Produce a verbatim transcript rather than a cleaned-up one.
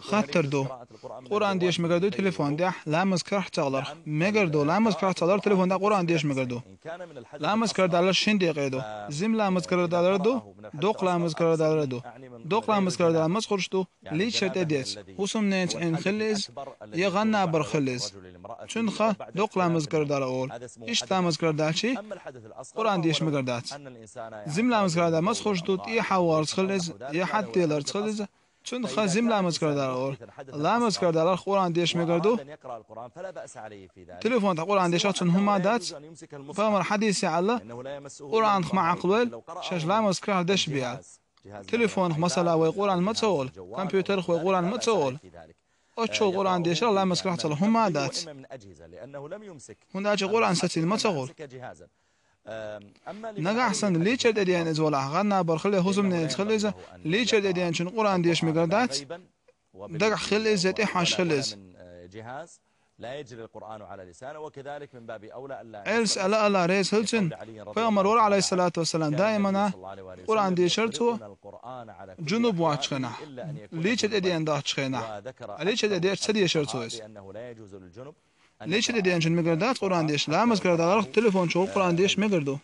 Хаттар ду. Къуръан деша мегар дуй телефон тӀехь ламаз карахь ца хиларх? Мегар ду, ламаз карахь ца хиларх телефон тӀехь Къуръан деша мегар ду. Ламаз карадалар шин декъе ду. Жима ламаз карадалар ду, доккха ламаз карадалар ду. Доккха ламаз карадалар маца хурш ду? Лийчар тӀе деца. ХӀусамненца Ӏийна хила иза, я гӀаннабар хила иза. Цунах доккха ламаз карадалар олу. Иштта ламаз карадаьлча Къуръан деша мегар дац. Жима ламаз карадалар маца хурш ду? ТӀехьа вахарца хила иза, я хьатта деларца хила иза. Цунах жима ламаз карадалар олу. Ламаз карадаларх Къуръан деша мегар ду? Телефон тӀехь Къуръан дешахь цунна хӀума дац. Пайхамаран хьадисехь аьлла: «Къуръанах ма Ӏакхалойла, шаьш ламаз карахь дешбе», аьлла. Телефонах, масала, вай Къуръан ма ца олу, компьютерах вай Къуръан ма ца олу. Оццул Къуръан дешарх ламаз карахь ца хиларх хӀума дац. ХӀунда аьлча Къуръан сацийна ма ца хуьлу. Нагахь санна лийчар тӀе деана иза валахь, гӀаннабар хила, хӀусамненца хила иза, лийчар тӀе деанчунна Къуръан деша мегар дац, дагахь хила иза, тӀехьашха хила иза. Ӏелас ала-ала реза хила цунна. Пайхамар вара, Ӏалайхиссалату вассалам, даимана Къуръан дешара цо, жунуб воцучу хенахь, лийчар тӀе деана доцучу хенахь. Лийчар тӀе деача ца дешара цо иза. Лийчар тӀе деанчунна мегар дац Къуръан деша. Ламаз карадаларх телефон чухула Къуръан деша мегар ду.